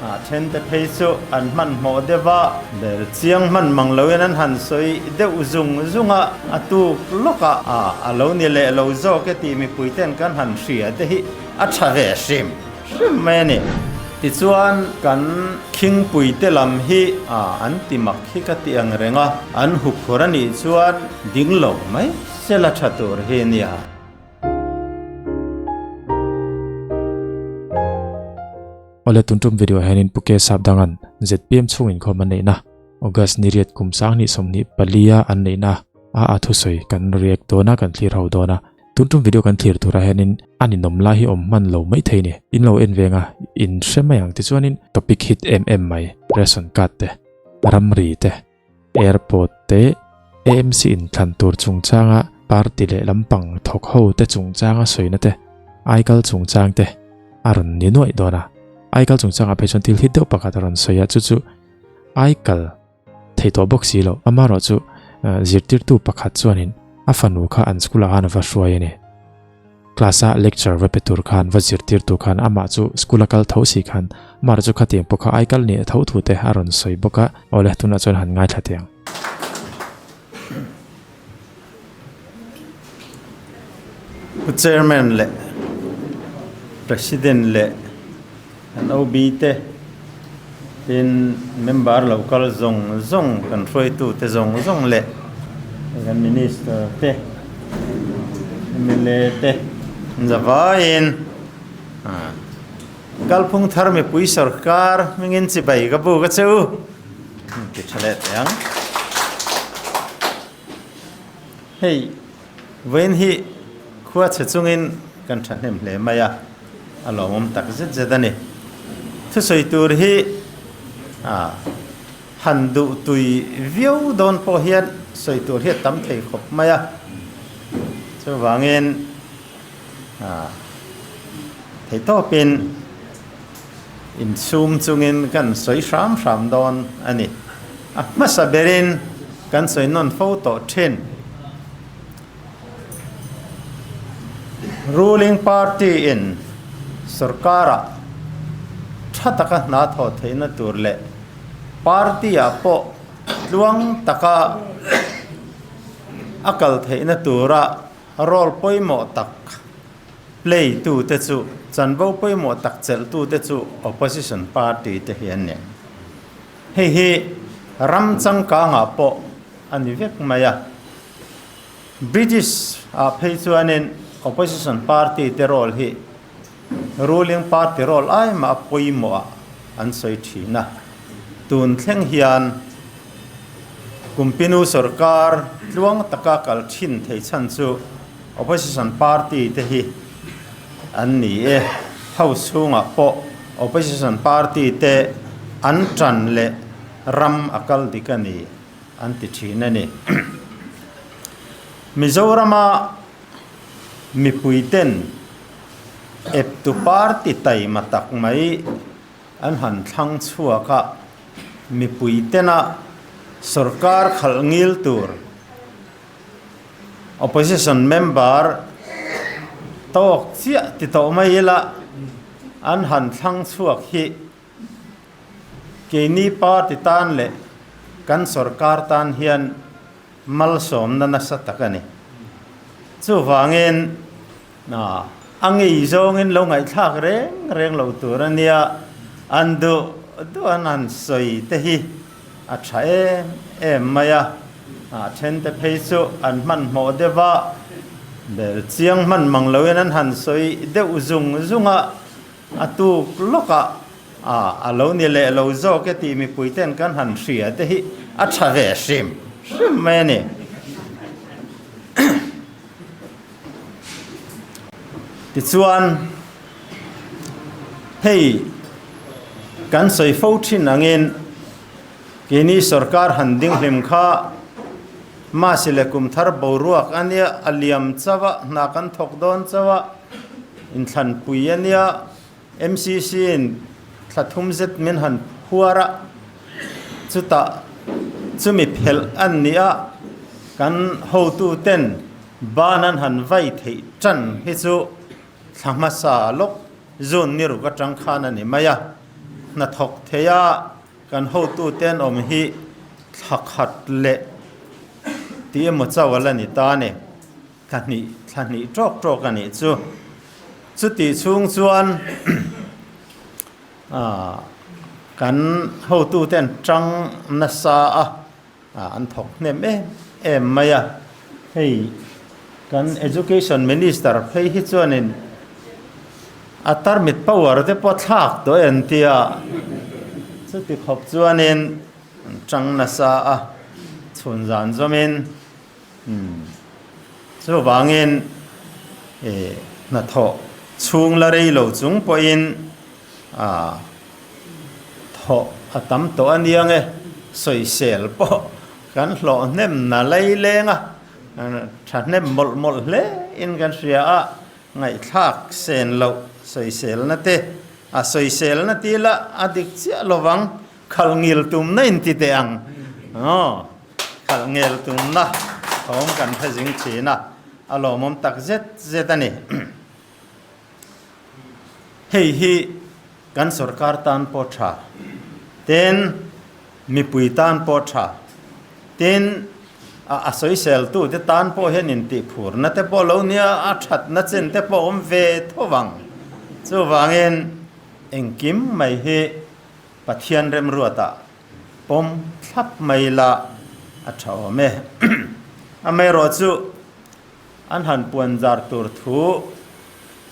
A then te phei chu an hmanhmawh deuh a, bel chiang hman mang loin an han sawi deuh zung zung a, a tuk lawkah a a lo ni leh lo zawk e tih mipui ten kan han hria te hi a tha ve hrim hrim mai a ni. Tichuan kan khingpui te lam hi a an ti mak hi ka ti ang reng a, an huphur a nih chuan ding lo mai se la tha tur hi a nia. Awle tun tum video ah hianin Pu K Sap dangan zpm chhung inkhawm an neihna August ni riat kum 2024 a an neihna a a thusawi kan react dawn a kan thlir ho dawn a. Tun tum video kan thlir turah hianin a ninawm lai hi awm hman lo mai thei ni. In lo en veng a, in hre mai ang tichuanin topic hit em em mai ration card te, ramri te, airport te, AMC inthlan tur chungchanga party leh lampang thawk ho te chungchanga sawina te, aikal chungchang te a rawn ni nuaih dawn a. Aikal chungchangah phei chuan thil hit deuh pakhat a rawn sawi a, chu chu aikal thei tawh bawk si lo. Amaherawhchu zirtirtu pakhat chuanin a fanu kha an school ah khan a va hruai a ni. Class a lecture va pe tur khan va zirtirtu khan amah chu school a kal tho si khan amaherawhchu chu khatiang pawh kha ai kal nih tho thu te a rawn sawi bawk a. Awle tunah chuan han ngaithla teh ang. Pu Chairman leh President leh Kan OB te, tin member lo kal zawng zawng, kan hruaitu te zawng zawng leh kan minister te, mla te zavaiin kalphung thar mipui sorkar hmingin chibai ka buk a che u ti tha leh teh ang. Hei vawiin hi khua chhe chungin kan thahnem hle mai a. A lawmawm tak zet zet a ni. Thusawi tur hi han duh tui viau dawn pawh hian sawi tur hi a tam thei khawp mai a. Chuvangin theihtawpin insum chungin kan sawi hram hram dawn a ni. A hmasa berin kan sawi nawn fo tawh thin. Ruling party in sorkar-ah tha taka hna thawh theihna tur leh party-ah pawh tluang taka a kal theihna tura role pawimawh tak play tute chu chanvo pawimawh tak chelh tute chu opposition party te hi an ni. Hei hi ram changkangah pawh a ni vek mai a. British ah phei chuanin opposition party te role hi ruling party role ai mah a pawimawh ah an sawi thin a. Tun thleng hian Kumpinu sorkar tluang taka kal thin thei chhan chu opposition party te hi an ni e. House chhungah pawh opposition party te an tan leh ram a kal dik a ni. an ti thin a ni. Mizorama mipuiten eptu party taima tak mai an han thlang chhuak a, mipuitena sorkar khalh ngil tur opposition member tawk chiah ti tawh mai ila an han thlang chhuak hi Keini party tan leh kan sorkar tan hian malsawmna nasa tak a ni. Chuvangin a ngei zawngin lo ngaihthlak reng reng lo tur a nia, an duh duh an han sawi te hi a tha em em mai a, a then te phei chu an hmanhmawh deuh a, bel chiang hman mang loin an han sawi deuh zung zung a. A tuk lawkah a a lo ni leh lo zawk e tih mipui ten kan han hria te hi a tha ve hrim hrim mai a ni. Tichuan hei kan sawi fo thin angin keini sorkar han ding hlim kha Masi leh kum thar boruak a nia, a liam chauh a, hna kan thawk dawn chauh a, inthlanpui a nia, MCC in thla thum zet min han phuar a, chutah chumi phelh an ni a, kan hotu ten ban an han vai theih tan hi chu thla hmasa lawk June ni ruk atang khan a ni mai a. hnathawk theia kan hotute an awm hi thla khat leh tih emaw chauh a la ni ta a ni. Thla hnih thla hnih tawk tawk a nih chu. Chutih chhung chuan kan hotute an tang nasa a. An thawk hnem em em mai a, hei kan Education Minister phei hi chuanin a tarmit power te pawh thlak tawh en tia chuti khawp chuanin an tang nasa a, chhun zan zawmin chuvangin hnathawh chhung la rei lo chung pawhin A thawh a tam tawh a nia nge, sawisel pawh kan hlawh hnem na lei leng a, tha hnem mawlh mawlh hle in kan hria a, ngaihthlak sen loh sawisel na te, a sawisel na ti la a dik chiah lovang, khalh ngil tum na in ti teh ang, aw khalh ngel tum na thawm kan hre zing thin a, a lawmawm tak zet zet a ni. Hei hi kan sorkar tan pawh tha, tin mipui tan pawh tha, tin a sawiseltute tan pawh hian intihphurna te pawh lo nia, a thatna chin te pawh awm ve tho vang. Chuvangin engkim mai hi Pathian remruatah pawm thlap mai la a tha awm e. Amaherawhchu An han puan zar tur thu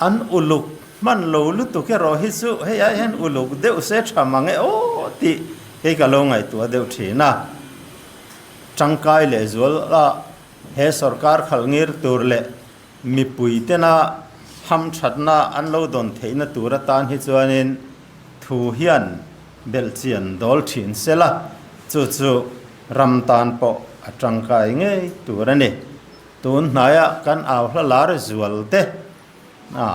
an uluk hman lo lutuk erawh hi chu hei ai hian uluk deuh se tha mang e aw tih hei ka lo ngaihtuah deuh thin a. Tangkai leh zual a he sorkar khalh ngir tur leh mipui tena hamthatna an lo dawn theihna tur atan hi chuanin thu hian belhchian dawl thin sela chu chu ram tan pawh a tangkai ngei tur a ni. Tun hnaia kan au hla lar zual te a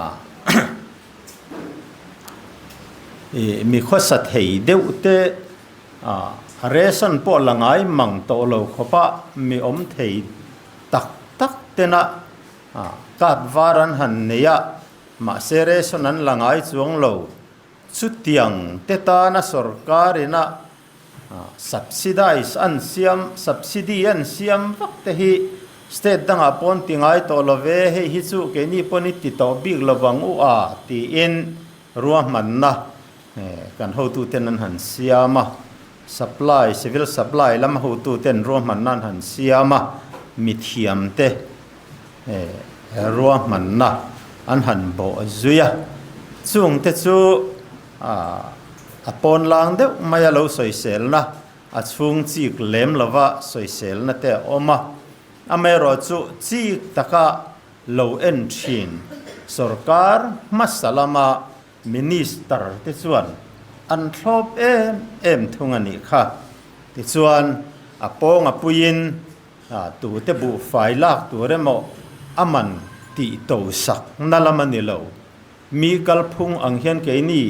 i mi khawsa thei deuh te a ration pawh la ngai mang tawh lo khawpa mi awm thei tak tak tena a card var an han nei a, mahse ration an la ngai chuang lo. Chutiang te tana sorkarina Subsidize an siam, subsidy an siam vak te hi state dangah pawn ti ngai tawh lo ve, hei hi chu keini pawn i ti tawh bik lo vang u a tiin ruahmanna kan hotuten an han siam a, supply, civil supply lam hotuten ruahmanna an han siam a, mithiamte ruahmanna an han bawh zui a, chungte chu A pawn lang deuh mai a lo sawiselna, a chhung chik lem lova sawiselna te a awm a. Amaherawh chu chik taka lo en thin sorkar hmasa lama minister te chuan an thlawp em em thung a nih kha. Tichuan a pawng a puiin tute buhfai lak tur emaw a man tih to sakna lam a ni lo. Mi kalphung ang hian keini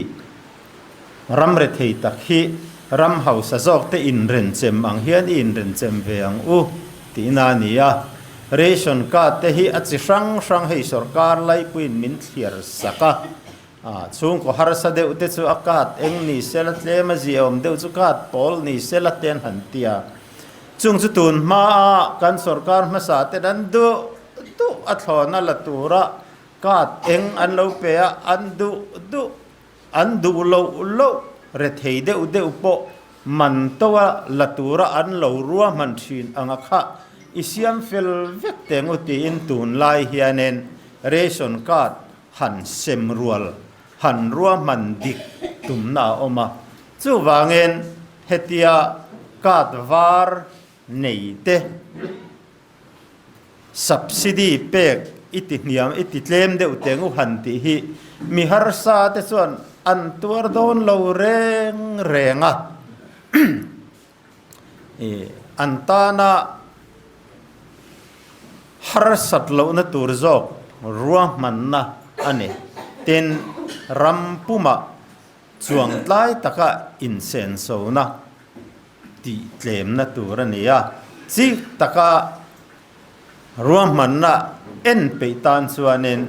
ram rethei tak hi ram hausa zawk te inrenchem ang hian i inrenchem ve ang u tihna a ni a. Ration card te hi a chi hrang hrang hei sorkar laipuiin min thliar sak a, chhungkaw harsa deuh te chu a card eng ni sela tlem a ziaawm deuh chu card pawl ni sela te an han ti a. Chung chu tun hmaa kan sorkar hmasa ten an duh duh a thlawna la tura Card eng an lo pe a, an duh duh, an duh loh loh, rethei deuh deuh pawh man to a la tura an lo ruahman thin ang a kha i siam fel vek teng u tiin tunlai hianin ration card han sem rual, han ruahman dik tumna a awm a. Chuvangin hetia card var nei te. Subsidy pek i ti hniam i ti tlem deuh teng u han tih hi mi harsa te chuan an tuar dawn lo reng reng a, an tana harsat lohna tur zawk ruahmanna a ni. Tin, ram pumah chuangtlai taka insensona tih tlemna tur a ni a, chik taka ruahmanna en peih tan chuanin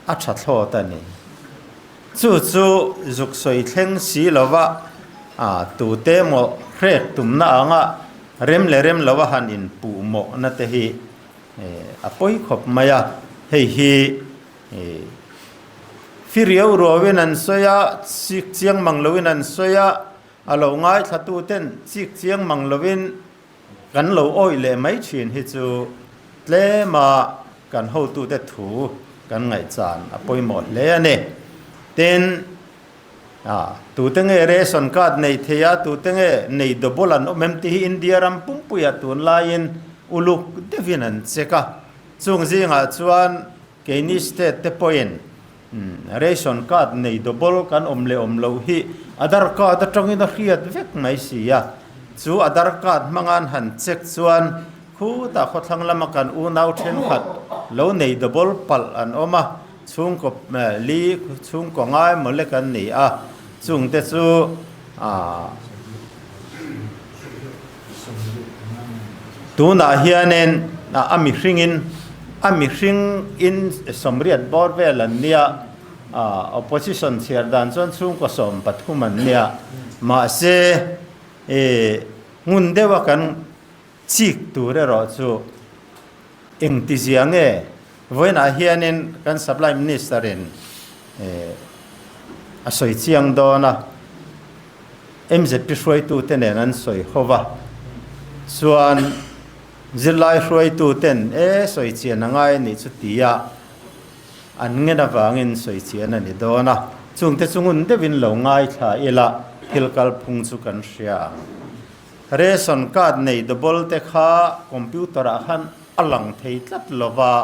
a tha thlawt a ni. Chu chu zuk sawi thleng si lova tute emaw hrek tumna anga rem leh rem lova han inpuh mawhna te hi a pawi khawp mai a. Hei hi firiau ruauin an sawi a, chik chiang mang loin an sawi a, a lo ngaithlatuten chik chiang mang loin Kan lo awih leh mai thin hi chu tlema kan hotute thu kan ngaihchan a pawimawh hle a ni. Tin, tute nge ration card nei thei a, tute nge nei double an awm em tih hi India ram pumpuiah tunlaiin uluk deuhin an check a. Chung zingah chuan Keini state te pawhin ration card nei double kan awm leh awm loh hi Aadhar card atangin a hriat vek mai si a, chu Aadhar card hmanga'n han check chuan khutah khawthlang lama kan unau thenkhat lo nei double palh an awm a, chhungkaw li chhungkaw ngai maw lek an ni a, chungte chu Tunah hianin a mihringin a mihring in sawmriat bawr vel an nia, opposition chhiar dan chuan chhungkaw 13 an nia. Mahse ngun deuha kan chik tur erawh chu engtizia nge vawiinah hianin kan supply minister in a sawi chiang dawn a. MZP hruaitute nen an sawi ho va, chuan zirlai hruaituten e sawi chian a ngai a nih chu tia an ngen avangin sawi chian a ni dawn a, chungte chu ngun deuhin lo ngaithla ila thil kalphung chu kan hria ang. Ration card nei double te kha computer ah khan a lang thei tlat lova,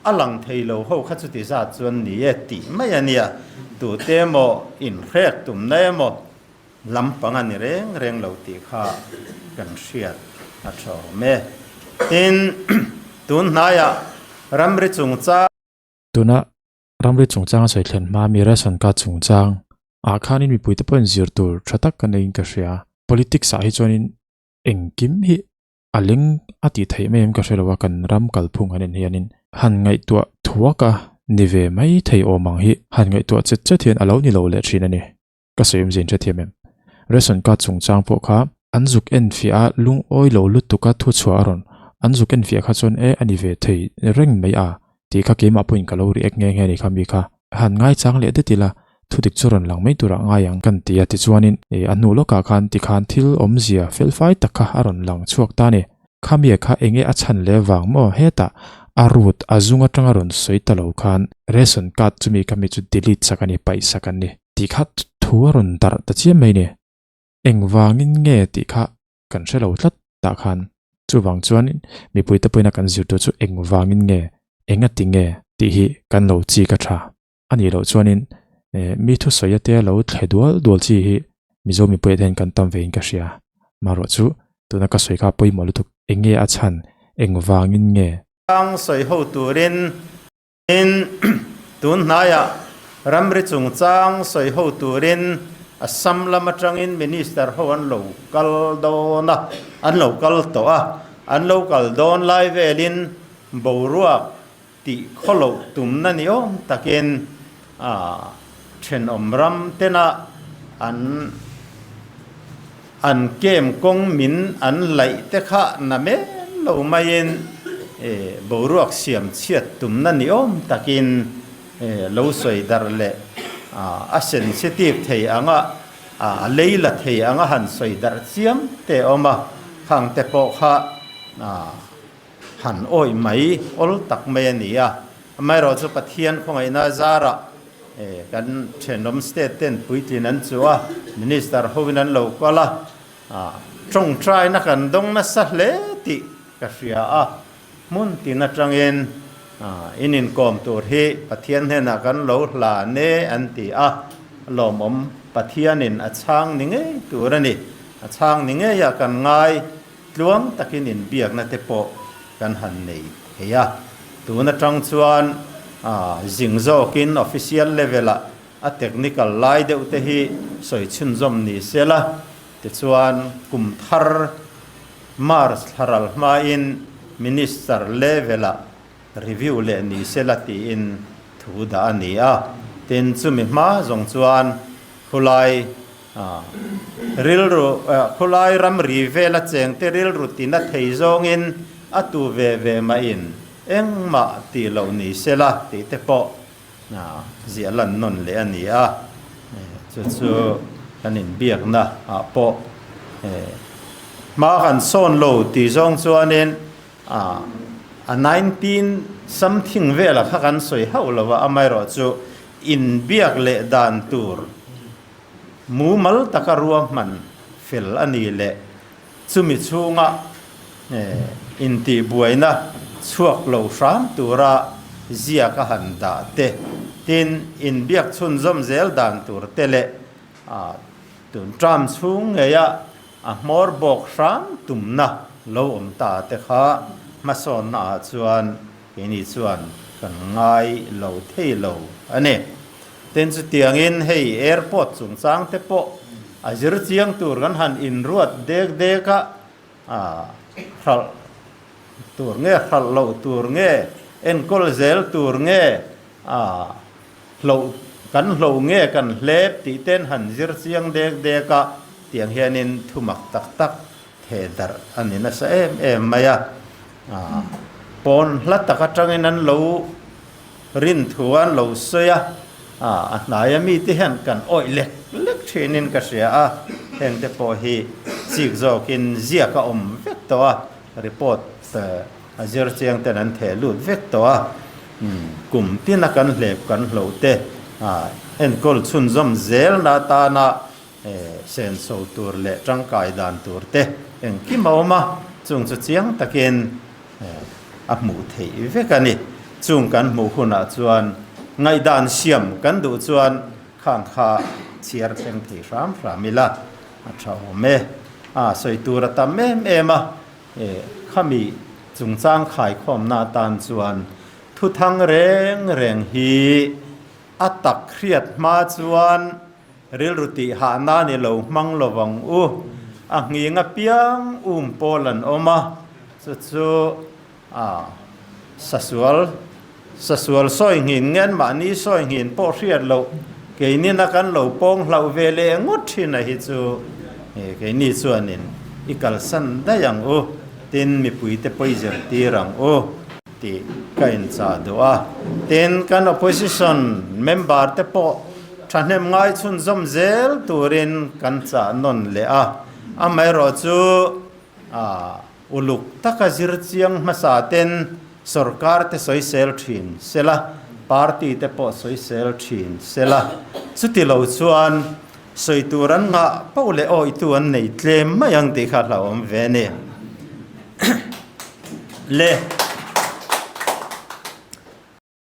A lang thei lo ho kha chuti zat chuan ni e tih mai a nia, tute emaw inhrek tumna emaw lampang a ni reng reng lo tih kha kan hriat a tha awm e. Tin, tun hnaiah ramri chungchang. Tuna ramri chungchang a sawi thlen hma mi ration card chungchang ah khanin mipuite pawhin zir tur tha tak ka neiin ka hria. Politics ah hi chuanin engkim hi A leng a tih theih mai em ka hre lo a, kan ram kalphung han en hianin han ngaihtuah thuak a ni ve mai thei awm ang hi han ngaihtuah chet chet hian a lo ni lo leh thin a ni. Ka sawi awmzia in hrethiam em? Ration card chungchang pawh kha an zuk enfiah a lungawi lo lutuk a thuchhuah a rawn an zuk enfiah kha chuan e a ni ve thei reng mai a tih kha keimah pawhin ka lo react nghe nghe a ni kha mi kha han ngaichang leh det ila Thudik chu rawn lang mai turah ngai ang kan ti a, tichuanin a hnu lawkah khan tikhan thil awmzia felfai tak kha a rawn lang chhuak ta a ni. Khamia kha enge a chhan leh vang maw hetah a root a zung atanga rawn sawi ta lo khan ration card chumi kha mi chu delete sak a ni, paih sak an ni tih kha thu a rawn darh ta chiam mai a ni. Engvangin nge tih kha kan hre lo tlat tah khan chuvang chuan mipuite pawhin a kan zir tur chu engvangin nge engati nge tih hi kan lo chik a tha. A nih loh chuanin mi thusawi ate lo thle dual dual chi hi Mizo mipuiah te hian kan tam vein ka hria. Marawh chu tuna ka sawi kha pawimawh lutuk eng nge a chhan, eng vangin nge? Tlang sawi ho turin in tun hnaiah ramri chungchang sawi ho turin Assam lam atangin Minister ho an lo kal dawn a, an lo kal tawh a, an lo kal dawn lai velin boruak Tih khawloh tumna ni awm takin thenawm ram tena an an kem kawng min an laih te kha na men lo maiin boruak siam chhiat tumna ni awm takin lo sawi darh leh a sensitive thei anga a lei la thei anga han sawi darh chiam te a awm a, khang te pawh kha Han awih mai awl tak mai a ni a, amaherawhchu Pathian khawngaihna zarah kan thenawm state ten puitlin an chu a, minister hoin an lo kal a, tawngtaina kan dawng nasa hle tih ka hria a, hmun tin atangin in inkawm tur hi Pathian hnenah kan lo hlan e an ti a, lawmawm Pathianin a chhang ni ngei tur a ni, a chhang ni ngeiah kan ngai. Tluang takin inbiakna te pawh kan han nei thei a, tun atang chuan zing zawkin official level ah a technical lai deuh te hi sawi chhunzawm ni se la, tichuan kum thar March thla ral hmain Minister level ah review leh ni se la tiin thu dah a ni a. Tin, chumi hma zawng chuan khulai rilru khulai ramri vela chengte rilru tina thei zawngin a tu ve ve mahin engmah tih loh ni sela tih te pawh ziah lan nawn leh a ni a. Chu chu kan inbiakna ah pawh hma kan sawn lo tih zawng chuanin A 19 something vela kha kan sawi hauh lo a, amaherawhchu inbiak leh dan tur mumal taka ruahman fel a ni leh chumi chhunga intihbuaina chhuak lo hram tura ziak a han dah te, tin inbiak chhunzawm zel dan tur te leh tun term chhung ngeia A hmawr bawk hram tumna lo awm ta te kha hmasawnna ah chuan keini chuan kan ngai lo thei lo a ni. Tin chutiangin hei airport chungchang te pawh a zir chiang tur kan han inruat dek dek a, hralh tur nge hralh loh tur nge enkawl zel tur nge Hloh kan hloh nge kan hlep tih ten han zir chiang dek dek a, tiang hianin thu mak tak tak theh darh a ni nasa em em mai a. Pawn hla tak atangin an lo rin thu a, an lo sawi a, a hnaia mite hian kan awih lek lek thinin ka hria a, hengte pawh hi chik zawkin ziak a awm vek tawh a, report A zir chiang ten an theh lut vek tawh a, kum tina kan hlep kan hloh te enkawl chhunzawm zelna atana senso tur leh tangkai dan tur te engkim a awm a, chung chu chiang takin a hmuh theih vek a ni. Chung kan hmuh hunah chuan ngaihdan siam kan duh chuan khang kha chhiar thleng thei hram hram ila a tha awm e. A sawi tur a tam em em a. Khami chungchang khaikhawmna atan chuan thuthang reng reng hi a tak hriat hma chuan rilru tih hahna ni lo hmang lo vang u. A nghing apiang um pawl an awm a, chu chu a sasual sasual sawi nghin ngen mahni sawi nghin pawh hriat loh keinina kan lo pawng hlauh ve leh ngawt thin a hi chu keini chuanin i kalsan daih ang u tin mipuite pawi zirtir ang u tih ka inchah duh a. Tin kan opposition member te pawh thahnem ngai chhunzawm zel turin kan chah nawn leh a, amaherawhchu Uluk taka zir chiang hmasa ten sorkar te sawisel thin sela, party te pawh sawisel thin sela, chuti lo chuan sawi tur an nghah poh leh awitu an nei tlem mai ang tih kha hlauhawm ve a ni. Le.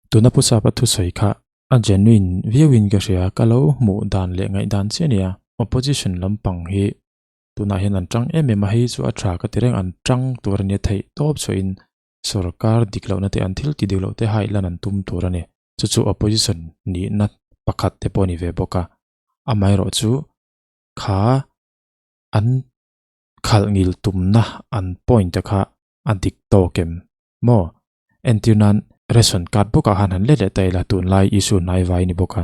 Tuna Pu Sapa thusawi kha a genuine viauin ka hria, ka lo hmuh dan leh ngaihdan chiah a nia. Opposition lampang hi Tunah hian an tang em em a, hei chu a tha ka ti reng, an tang tur a nia theih tawp chhuahin sorkar dik lohna te an thil ti dik loh te haih lan an tum tur a ni. Chu chu opposition nihna pakhat te pawh a ni ve bawk a, amaherawh chu kha an khalh ngil tumna an point te kha a dik tawk em maw? Entir nan ration card bawkah khan han let leh ta ila tunlai issue hnai vai a ni bawk a.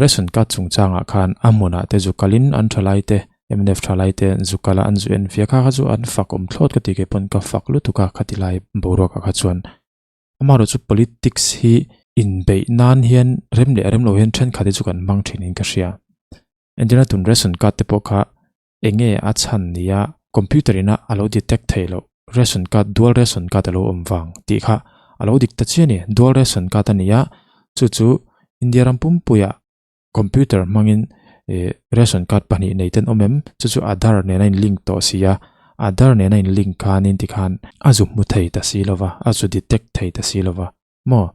Ration card chungchangah khan a hmunah te zu kalin an thalai te, mnf thalai te zu kala an zu en fia kha kha chu an fak awm thlawt ka ti kei pawn ka fak lutuk a khati lai boruakah kha chuan. Amaherawhchu politics hi inbeih nan hian rem leh rem lo hian thenkhat hi chu kan hmang thin in ka hria. Entirna tun ration card te pawh kha enge a chhan nia computer ina a lo detect thei loh ration card dual ration card a lo awm vang tih kha a lo dik ta chiah a ni dual ration card a ni a chu chu India ram pumpuiah computer hmangin ih ration card pahnih nei ten awm em chu chu Aadhaar nen a in link tawh si a Aadhaar nen a in link khanin tikhan a zu hmu thei ta si lova a zu detect thei ta si lova maw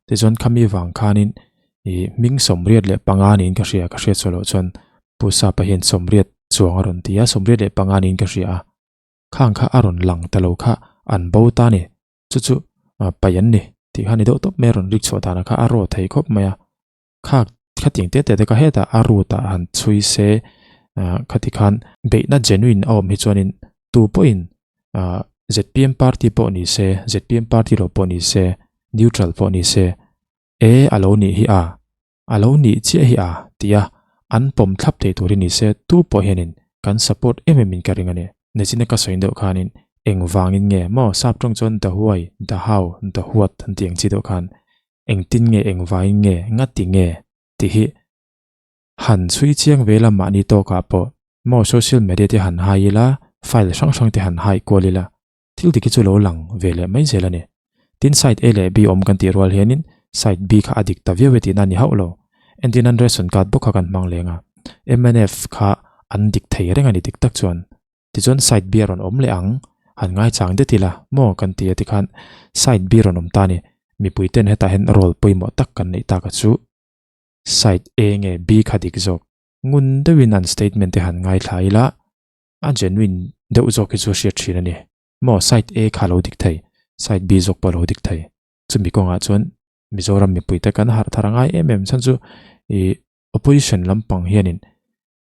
tichuan khami vang khanin ih hming sawmriat leh panga niin ka hria ka hriat chhuah loh chuan Pu Sapa hian sawmriat chuang a rawn ti a 35 niin ka hria a khang kha a rawn lang ta lo kha an bo ta a ni chu chu paih an ni tih kha ni deuh tawp mai a rawn rik chhuah danah kha a raw thei khawp mai a kha khatiang te te te kha hetah a root ah han chhui se khati khan beihna genuine a awm hi chuanin tu pawhin zpm party pawh ni se zpm party lo pawh ni se neutral pawh ni se e a lo nih hi a. A lo nih chiah hi a, tia an pawm thlap thei tur hi ni se tu pawh hianin kan support em em in ka ring a ni. Nechina ka sawi deuh khanin eng vangin nge maw sap tawng chuan the why, the how, the what an tih ang chi deuh khan engtin nge eng vangin nge ngati nge tih hi han chhui chiang ve ila mahni tawkah pawh maw social media te han hai ila file hrang hrang te han hai kual ila Thil dik hi chu lo lang ve leh mai zel a ni. Tin side A leh B awm kan tih rual hianin side B kha a dik ta viau e tihna a ni hauh lo. Entirnan ration card bawk kha kan hmang leng a, mnf kha an dik thei reng a ni dik tak chuan. Tichuan side B a rawn awm leh ang, han ngaichang det ila maw kan ti a tikhan side B rawn awm ta a ni. Mipui ten hetah hian role pawimawh tak kan neih tak a chu side A nge B kha dik zawk. Ngun deuhin an statement te han ngaithla ila A genuine deuh zawk hi chu hriat thin a ni. Maw side A kha lo dik thei, side B zawk pawh lo dik thei. Chumi kawngah chuan Mizoram mipuite kan harh thar a ngai em em chhan chu ih opposition lampang hianin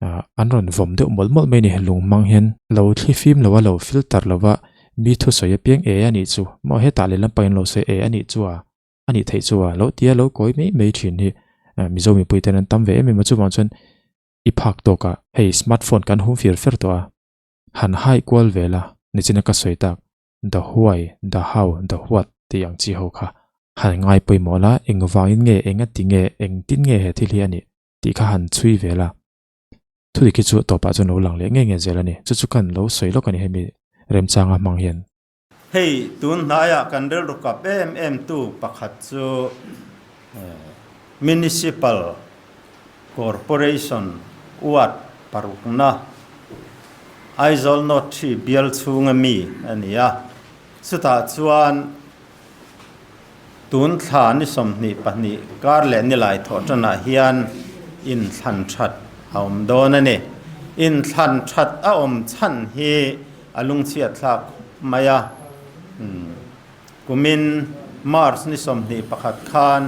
ah an rawn vawm deuh mawlh mawlh mai a ni. Lung hmang hian lo thli fim lo a, lo filter lo va, mi thusawi apiang e a nih chu. Maw hetah leh lampangin an lo sawi e a nih chu a, a nih theih chu a lo tia lo kawi mai mai thin hi Mizo mipuite an tam ve em em a. Chuvang chuan I phak tawk a, hei smartphone kan hum fir fer tawh a, han hai kual vel a, nichina ka sawi tak the why, the how, the what tih ang chi ho kha han ngai pawimawh la, engvangin nge, enga ti nge, engtin nge he thil hi a nih tih kha han chhui vel a, thudik hi chu tawpah chuan lo lang leh ngei ngei zel a ni, chu chu kan lo sawi lawk a ni hemi remchanga hmang hian. Hei tun hnaiah kan rilru kap em em tu pakhat chu Municipal Corporation Ward parukna Aizawl North 3 bial chhunga mi a ni a, chutah chuan tun thla ni 22 kar leh nilai thawh tanah hian inthlan that a awm dawn a ni. Inthlan that a awm chhan hi A lungchhiat thlak mai a. Kumin March ni 21 khan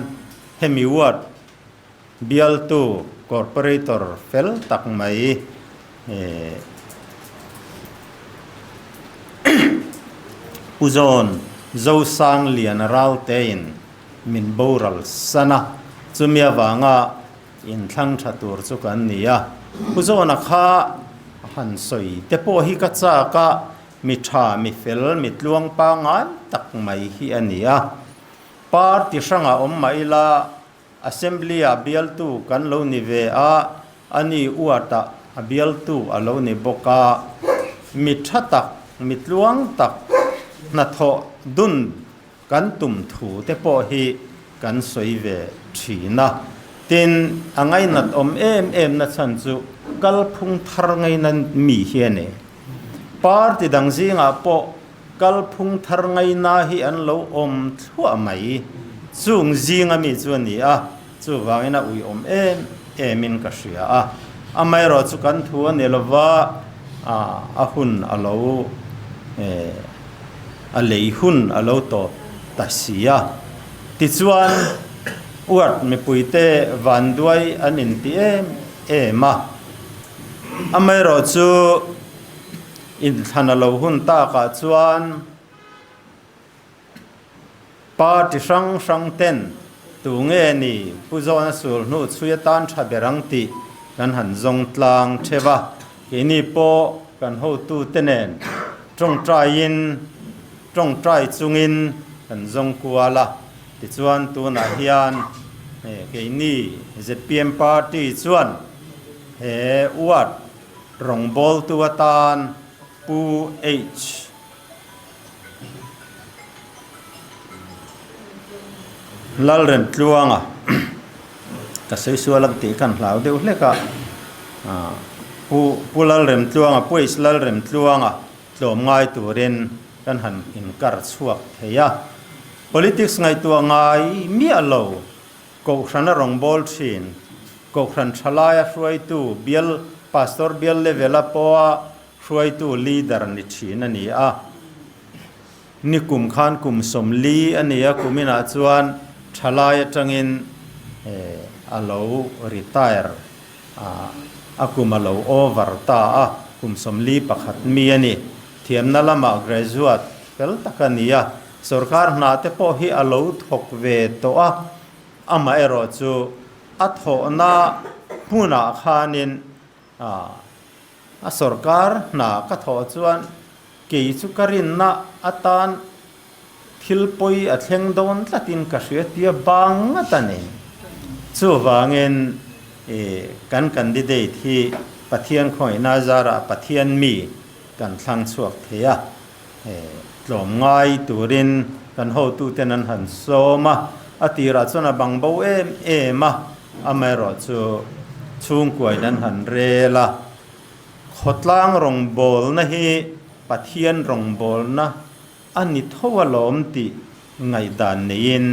hemi ward bialtu corporator fel tak mai Pu Zawn Zosangliana Raltein min boral san a, chumi avanga Inthlang tha tur chu kan ni a, Pu Zawna kha han sawi te pawh hi ka chak a, mi tha, mi fel, mi tluang pangngai tak mai hi a ni a. Party hrangah awm mah ila Assembly-ah bialtu kan lo ni ve a, a ni uatah a bialtu a lo ni bawk a, mi tha tak, mi tluang tak hnathawh dun Kan tum thu te pawh hi kan sawi ve thin a, tin a ngainat awm em em na chhan chu kalphung thar ngaina mi hi a ni. Party dang zingah pawh kalphung thar ngaina hi an lo awm thluah mai. Chung zinga mi chu a ni a, chuvangin a uiawm em emin ka hria a. Amaherawh chu kan thu a ni lova, a hun a lo A lei hun a lo tawp ta si a. Tichuan, Uart mipuite vanduai an inti em em a. Amaherawhchu, inthlan a lo hun takah chuan party hrang hrang ten tu nge ni Pu Zawna sulhnu chhui atan tha ber ang tih kan han zawng tlang theuh a. Keini pawh kan hotute nen tawngtaiin tawngtai chungin kan zawng kual a, tichuan tunah hian keini zpm party chuan he ward rawngbawltu atan Pu H. Lalremtluanga ka sawi sual ang tih khan hlau deuh hlek a, Pu Pu Lalremtluanga Pu H Lalremtluanga tlawm ngai turin kan han inkar chhuak thei a. Politics ngaihtuah ngai miah lo Kohhrana rawngbâwl ṭhin, Kohhran ṭhalaia hruaitu bial Pastor bial level-a pawha Hruaitu leader ni thin a ni a, ni kum khan kum 40 a ni a, kuminah chuan thalai atangin a lo retire a, a kum a lo over ta a, kum 41 mi a ni. Thiamna lamah graduate fel tak a ni a, sorkar hna te pawh hi a lo thawk ve tawh a, amaherawhchu. a thawhna hmunah khanin a sorkar hna ka thawh chuan kei chu ka rinna atan thil pawi a thleng dawn tlatin ka hria tia bang ngat a ni. Chuvangin kan candidate hi Pathian khawngaihna zarah Pathian mi kan thlang chhuak thei a. Tlawmngai turin kan hotuten an han sawm a, a tirah chuan a bang bo em em a, amaherawhchu chhungkuain an han rel a. Khawtlang rawngbawlna hi Pathian rawngbawlna a ni tho alawm tih ngaihdan neiin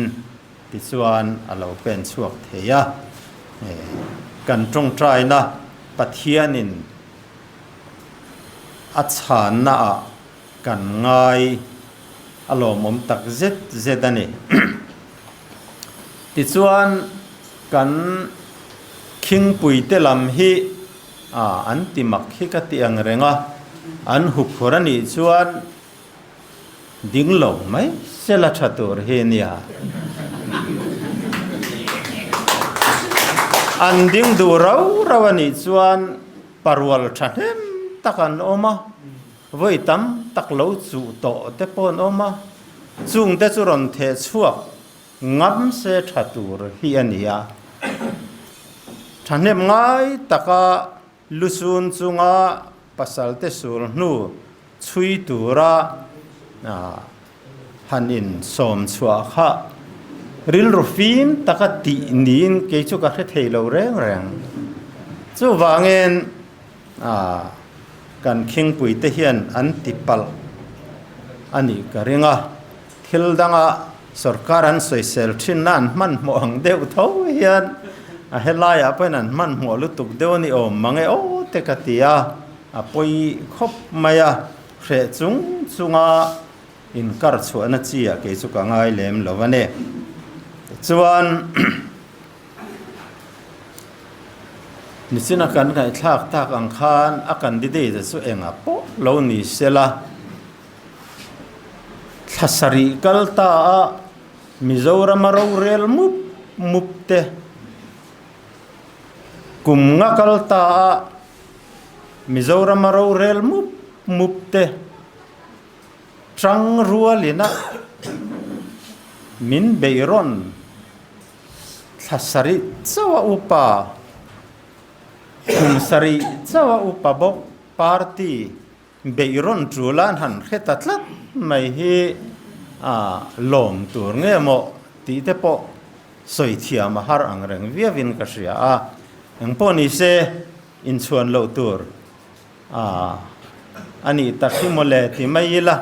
tichuan a lo pen chhuak thei a. Kan tawngtaina Pathianin A chhanna ah kan ngai a lawmawm tak zet zet a ni. Tichuan kan khingpui te lam hi an ti mak hi ka ti ang reng a, an huphur a nih chuan ding lo mai sela tha tur hi nia. An ding duh rau rau a nih chuan Parual thahnem tak an awm a, vawi tam tak lo chuh tawh te pawh an awm a, chung te chu rawn theh chhuak ngam se tha tur hi a ni a. Thahnem ngai taka lusun chunga pasal te sul hnu chhui tura han in sawm chhuah kha rilru fim taka tih niin kei chu ka hre thei lo reng reng. Chuvangin kan khingpui te hian an ti palh a nih ka ring a, thil danga sorkar an sawisel thinna an hmanhmawh ang deuh tho hian a helaiah pawhin an hmanhmawh lutuk deuh a ni awm mang e aw te ka ti a, a pawi khawp mai a. Hreh chung chunga inkar chhuahna chi ah kei chu ka ngai lem lo a ni. Tichuan nichina kan ngaihthlak tak ang khan a candidate chu engah pawh lo ni sela, thla sarih kal ta a Mizorama rorel mup mup te, kum nga kal ta a Mizorama rorel mup mup te tang rualina min beihrawn thla sarih chauh a upa, kum sarih chauh a upa bawk party beihrawn tul an han hre ta tlat mai hi a lawm tur nge maw tih te pawh sawi thiam a har ang reng viauin ka hria a, engpawh ni se inchhuan loh tur a a nih tak hi mawle ti mai ila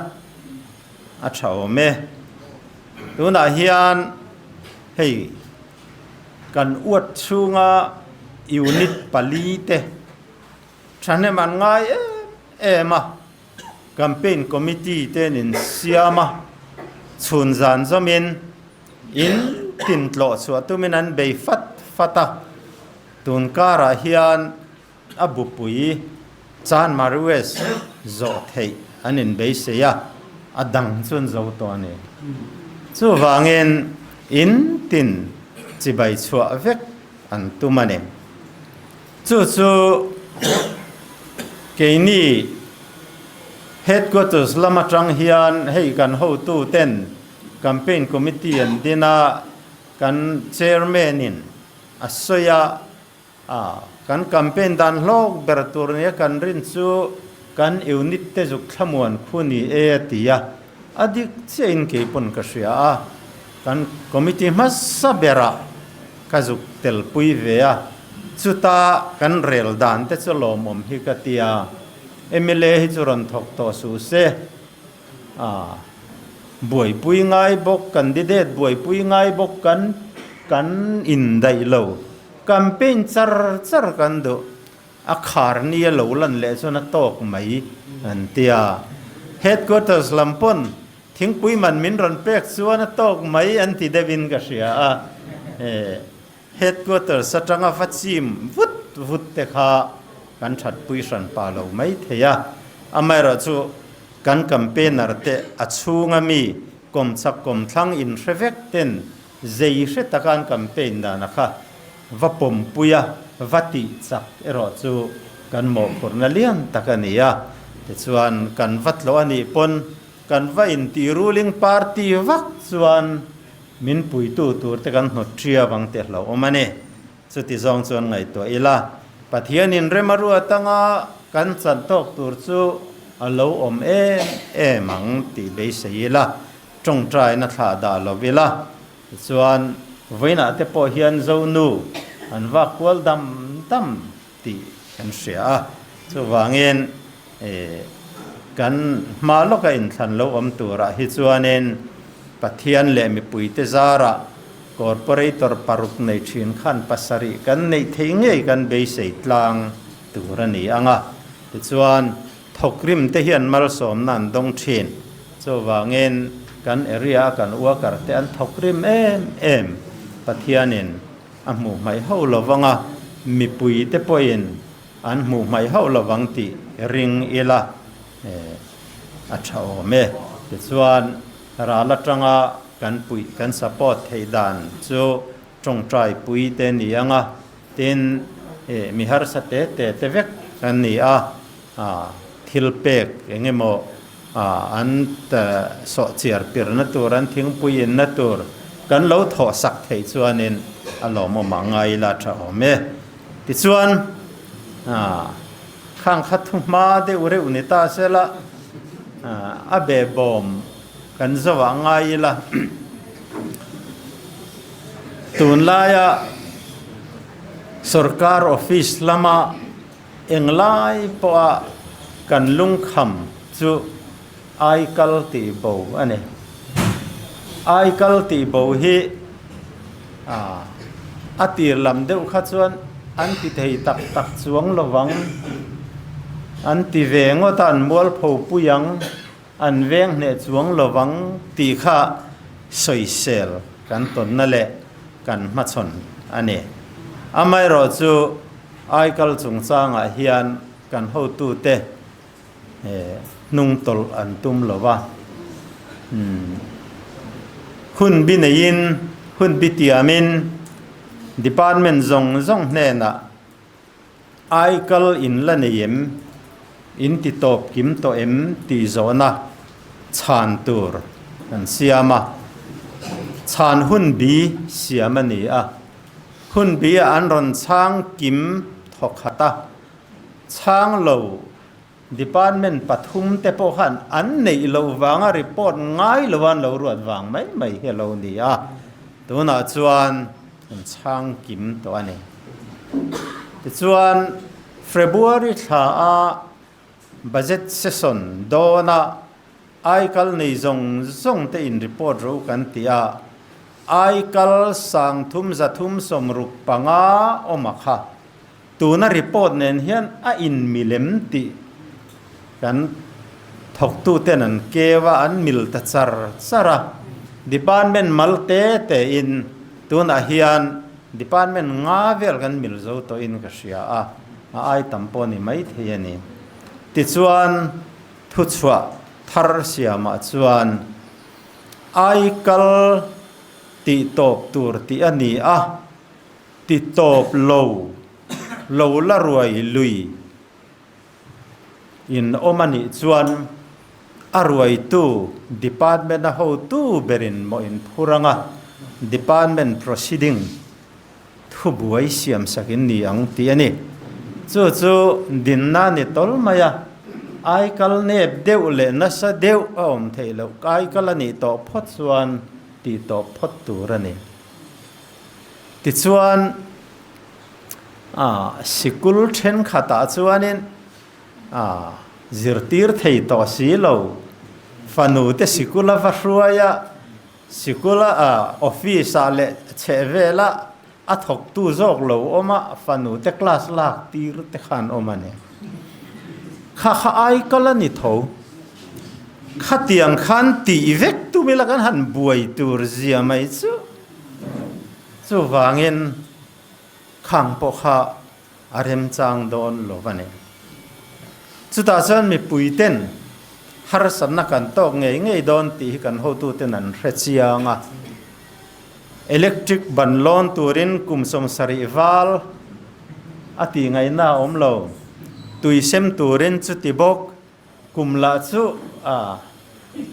a tha awm e. Tunah hian hei kan uat chhunga unit pali te thahnem an ngai em em a, campaign committee te an insiam a, chhun zan zawmin in tin tlawh chhuah tumin an bei fat fat a. Tun karah hian a bupui Chan Mariwes zawh theih an inbeisei a, a dang chu an zo tawh a ni. Chuvangin in tin chibai chhuah vek an tum a ni. Chu chu keini Headquarters lam atang hian hei kan hotuten Campaign Committee an din a, kan Chairman-in A sawi a, a kan campaign dan hlawk ber tur nia kan rin chu kan unit te zuk thlamuan khu ni e a ti a, a dik chiahin kei pawn ka hria a, kan committee hmasa berah ka zuk telpui ve a, chuta kan rel dan te chu lawmawm hi ka ti a, mla hi chu rawn thawk tawh suh se, A buaipui ngai bawk, candidate buaipui ngai bawk kan kan indaih lo. Campaign char char kan duh. A khar ni a lo lan leh chuan a tawk mai an ti a. Headquarters lam pawn thingpui man min rawn pek chuan a tawk mai an ti deuhin ka hria a. Headquarters atanga va chim vut vut te kha kan thatpui hran pa lo mai thei a. Amaherawhchu kan campaigner te a chhunga mi kawmchak kawmthlang inhre vek ten zei hre taka an campaign dan a kha. va pawmpui a, va tih chak erawh chu kan mawhphurhna lian tak a ni a. Tichuan, kan va tlawh a nih pawn kan va intih ruling party vak chuan min puitu tur te kan hnawt ṭia vang te hlauhawm a ni. Chuti zawng chuan ngaihtuah ila, Pathianin rem a ruat anga kan chan tawk tur chu a lo awm em em ang tih beisei ila, tawngtaina thlah dah lo ila. Tichuan, vawiinah te pawh hian Zonu an vak kual dam dam tih kan hria a. Chuvangin, kan hma lawka inthlan lo awm turah hi chuanin Pathian leh mipuite zarah Corporator paruk nei thin khan pasarih kan neih theih ngei kan beisei tlang tur a ni ang a. Tichuan, thawkrim te hian malsawmna an dawng thin. Chuvangin, kan area a kan worker te an thawkrim em em. Pathianin a hmuh hmaih hauh lovang a, mipui te pawhin an hmuh hmaih hauh lovang tih ring ila a tha awm e. Tichuan, Ral atanga kan puih kan support theih dan chu tawngtai pui te ni ang a, tin mi harsa te te te vek kan ni a, thil pek eng emaw an sawh chiar pirna tur an thingpui inna tur kan lo thawh sak theih chuanin a lawmawm ang a ila tha awm e. Tichuan khang kha thu hma deuh reuh ni ta sela a behbawm Kan zauh ngai ila, tunlaia sorkar office lama englai pawha kan lungkham chu aikal tih bo a ni. Aikal tih bo hi a tir lam deuh kha chuan an ti thei tak tak chuang lovang, an ti ve ngawt a, an mualpho pui ang. An veng hneh chuang lovang tih kha sawisel kan tawnna leh kan hmachhawn a ni. Amaherawhchu aikal chungchangah hian kan hotute hnung tawlh an tum lo va. Hun bi neiin, hun bi tiamin department zawng zawng hnenah Aikal in la nei em? In ti tawp kim tawh em? tih zawhna chhan tur kan siam a. Chhan hun bi siam a ni a. Hun bi ah an rawn chhang kim thawk khat a. Chhang lo department pathum te pawh khan an neih loh vanga report ngai lo an lo ruat vang mai mai hi a lo ni a. Tunah chuan An chhang kim tawh a ni. Tichuan, February thla a Budget Session dawna aikal nei zawng zawng te in report ro kan ti a, aikal sangthum zathum sawmruk panga awm a kha. Tuna report nen hian a inmilem tih kan thawktuten an keu a, an mil ta char char a. Department mal te tein tunah hian department nga vel kan mil zo tawhin ka hria a, a ai tam pawh ni maithei a ni. Tichuan, thuchhuah thar siamah chuan aikal tihtawp tur tih a ni a. Ti tawp lo, lo la ruai lui in awm a nih chuan a ruaitu department a hotu berin maw in phur anga department proceeding thubuai siam sak in ni ang tih a ni. Chu chu dinna ni tawl mai a, aikal nep deuh leh nasa deuh a awm theih loh, aikal a nih tawh phawt chuan tih tawh phawt tur a ni. Tichuan, sikul thenkhatah chuanin zirtir thei tawh si lo, fanute sikula va hruai a, sikula office-ah leh chheh velah a thawktu zawk lo awm a, fanute class lak tir te khan awm a ni. Kha kha ai kal a ni tho. Khatiang khan tih vek tum ila kan han buai tur zia mai chu. Chuvangin khang pawh kha a remchang dawn lo va ni. Chutah chuan mipuiten harsatna kan tawk ngei ngei dawn tih hi kan hotuten an hre chiang a. Electric ban lawn turin kum 70 val a tih ngaihna a awm lo. Tui sem turin chuti bawk kum lah chu a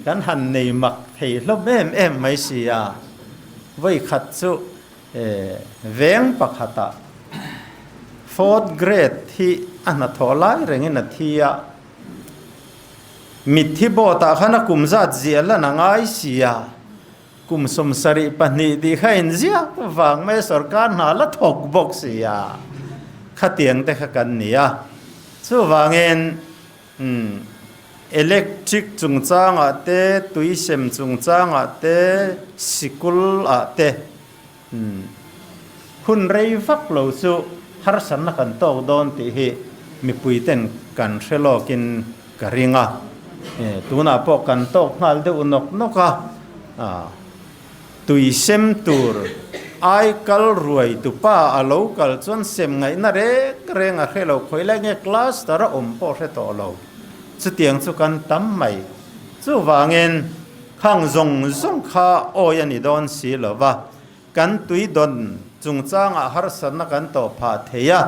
kan han nei mak thei hlawm em em mai si a. Vawi khat chu veng pakhatah fourth grade hi a hnathawh lai rengin a thi a. Mitthi board-ah khan a kum zat ziah lan a ngai si a, kum 72 tih kha inziak vang mai a sorkar hna la thawk bawk si a, khatiang te kha kan ni a. Chuvangin electric chungchangah te, tui sem chungchangah te, sikul ah te hun rei vak lo chu harsatna kan tawk dawn tih hi mipui ten kan hre lawkin ka ring a. Tunah pawh kan tawk nghal deuh nawk nawk a, tui sem tur ai kal ruai tupa a lo kal chuan sem ngaihna reng reng a hre lo, khawi lai nge cluster a awm pawh hre tawh lo. Chutiang chu kan tam mai. Chuvangin. Khang zawng zawng kha awi a ni dawn si lo va, kan tui dawn chungchangah harsatna kan tawh phah thei a,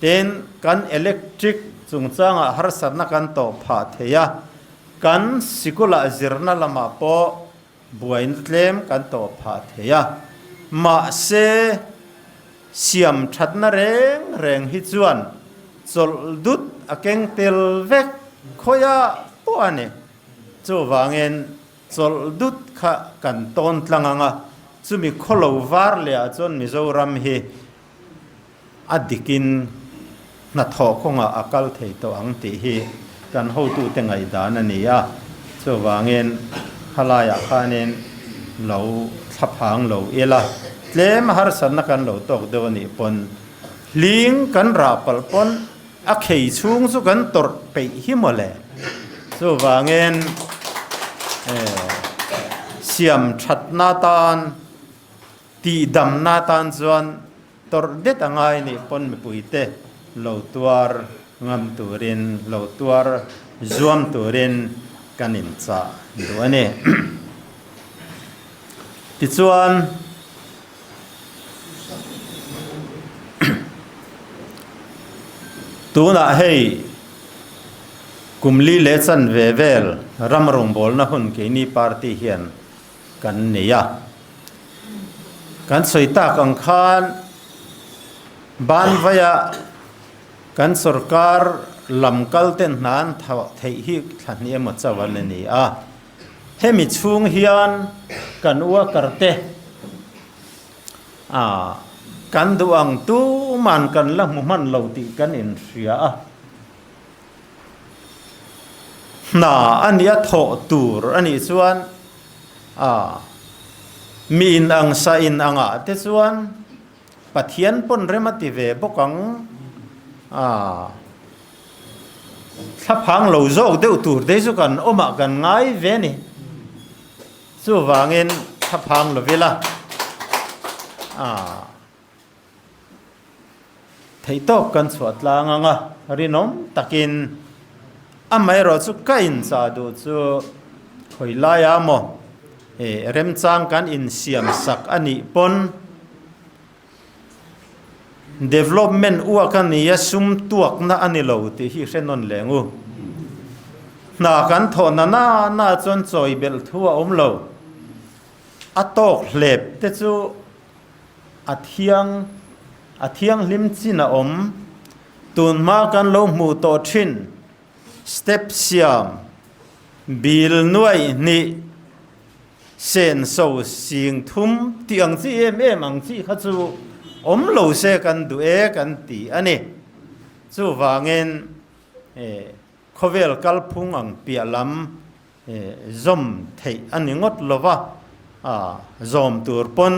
tin, kan electric chungchangah harsatna kan tawh phah thei a, kan sikulah zirna lamah pawh buaina tlem kan tawh phah thei a. Mahse, siam thatna reng reng hi chuan chawlh dut a keng tel vek khawiah pawh a ni. Chuvangin chawlh dut kha kan tawn tlang ang a, chumi khawlo var leh ah chuan Mizoram hi a dikin hnathawh kawngah a kal thei tawh ang tih hi kan hotute ngaihdan a ni a. Chuvangin khalaiah khanin lo thlaphang lo ila, tlem harsatna kan lo tawk deuh a nih pawn hling kan rah palh pawn A khei chhung chu kan tawrh peih hi mawle. Chuvangin siam thatna tan, tihdamna tan chuan tawrh det a ngai nih pawn mipuite lo tuar ngam turin, lo tuar zuam turin kan inchah duh a ni. Tichuan. Tunah hei kum li leh chanve vel ram rawngbawlna hun keini party hian kan nei a. Kan sawi tak ang khan banvaia kan sorkar lam kal ten hna an theih hi thla hnih emaw chauh an ni a. Hemi chhung hian kan worker te ah kan duh ang tuman kan la hmu hman lo tih kan inhria a. Hna a nia thawh tur a nih chuan ah mi in ang sa in angah te chuan Pathian pawn rem a ti ve bawk ang ah. Thlaphang lo zawk deuh tur te chu kan awmah kan ngai ve a ni. Chuvangin thlaphang lo ila ah theihtawp kan chhuah tlang ang a, rinawm takin amaherawh chu ka inchah duh chu khawi laia maw eh remchang kan insiam sak a nih pawn Development uak a ni a, sum tuakna a ni lo tih hi hre nawn leng u. Hna kan thawh na na na chuan chawi belh thu a awm lo. A tawk hlep te chu a thiang a thianghlim chin a awm. Tunhma kan lo hmuh tawh thin step siam bil nuaih hnih Senso sing thum tih ang chi em em ang chi kha chu awm lo se kan duh e kan ti a ni. Chuvangin khawvel kalphung ang piah lam zawm theih a ni ngawt lo va, zawm tur pawn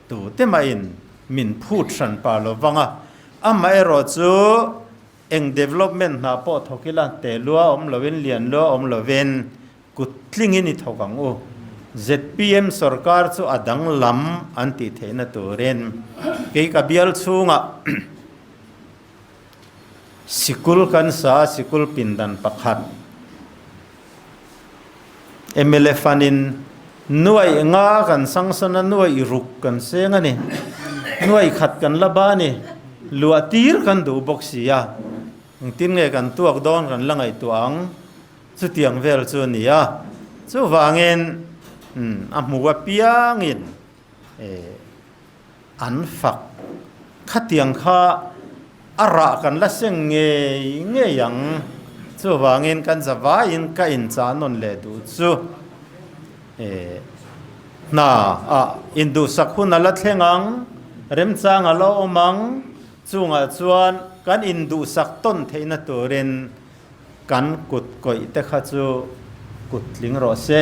tute mahin min phut hran pah lo vang a. Amaherawh chu eng development hna pawh thawk ila te lua awm lovin lian lua awm lovin Kut tlingin i thawk ang u. Zpm sorkar chu a danglam an tih theihna turin kei ka bial chhungah sikul kan sa a, sikul pindan pakhat mla fund in Nuaih nga kan sangsan a, nuaih ruk kan seng a ni. Nuaih khat kan la ba a ni. Luah tir kan duh bawk si a. Engtin nge kan tuak dawn kan la ngaihtuah ang? Chutiang vel chu a ni a. Chuvangin a hmu apiangin an fak. Khatiang kha a rah kan la seng ngei ngei ang. Chuvangin kan zavaiin ka inchah nawn leh duh chu hna ah induhsak hun a la thleng ang, remchang a la awm ang. Chungah chuan kan induhsak tawn theihna turin kan kut kawih te kha chu kut tling rawh se.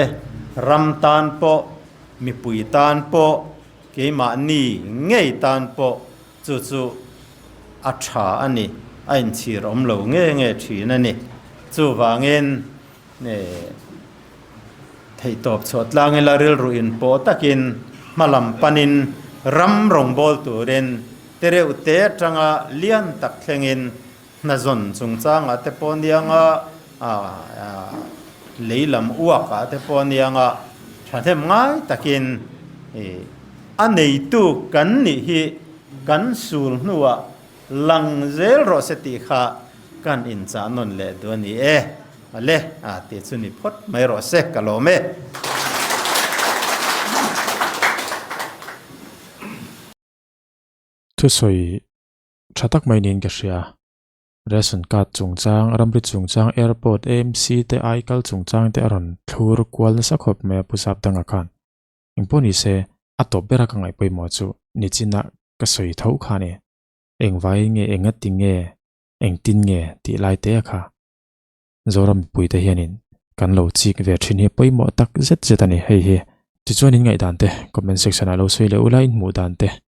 Ram tan pawh, mipui tan pawh, keimahni ngei tan pawh chu chu a tha a ni, a inchhir awm lo nge nge thin a ni. Chuvangin theihtawp chhuah tlang ila rilru inpawh takin hmalam panin ram rawngbâwl turin tereuh te atanga lian tak thlengin hna zawn chungchangah te pawh nianga lei lam uakah te pawh nianga thahnem ngai takin a neitu kan nih hi kan sul hnuah Lang zel rawh se tih kha kan inchah nawn leh duh a ni e. Ale, a tih chu ni phawt mai rawh se, ka lawm e. Thusawi tha tak mai niin ka hria. Ration card chungchang, ramri chungchang, airport, AMC te, aikal chungchang te a rawn thlur kual nasa khawp mai a Pu Sapdanga khan. Engpawh ni se, a tawp bera ka ngaih pawimawh chu nichinah ka sawi tho kha a ni. Engvai nge, engati nge, engtin nge tih lai te a kha. Zoram mipuite hianin kan lo chik ve thin hi pawimawh tak zet zet a ni hei hi. Tichuan in ngaihdan te comment section ah lo sawi leh ula in hmuh dan te.